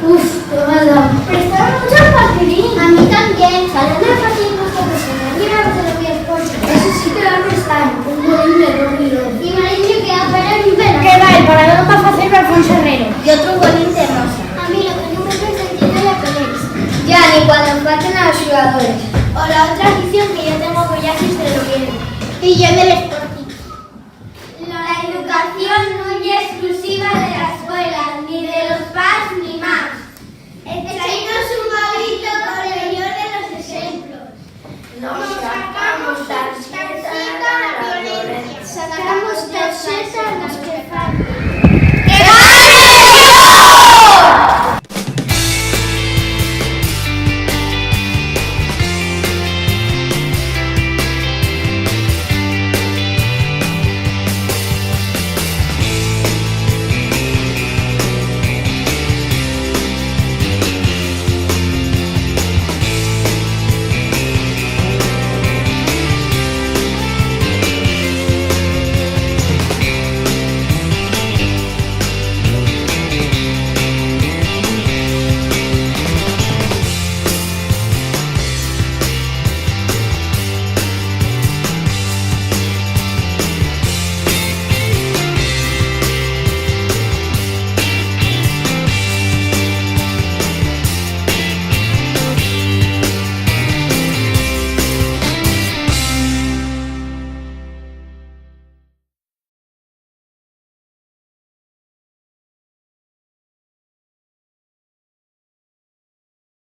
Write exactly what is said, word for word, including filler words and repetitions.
Uf, qué mal dao. Prestaron mucho al Pacirín. A mí también. Hablando de Pacirín, no sé por qué no llegamos a los diez puntos. Eso sí que lo prestaron. Un bolín de dos mil once. Y me han dicho que va a parar un penal. Que va, el parador va a hacer Alfonso Herrero. Y otro bolín de Rosa. A mí lo que no me gusta es el tiro de penales. Ya, ni cuando falten a los jugadores. O la otra afición que yo tengo, pues ya sí se lo viene. Y yo del Sporting. La educación nun ye exclusiva de la escuela, ni de los pas ni más. Echainos un baguito col meyor de los exemplos. Nos sacamos tarxeta de la violencia. Sacamos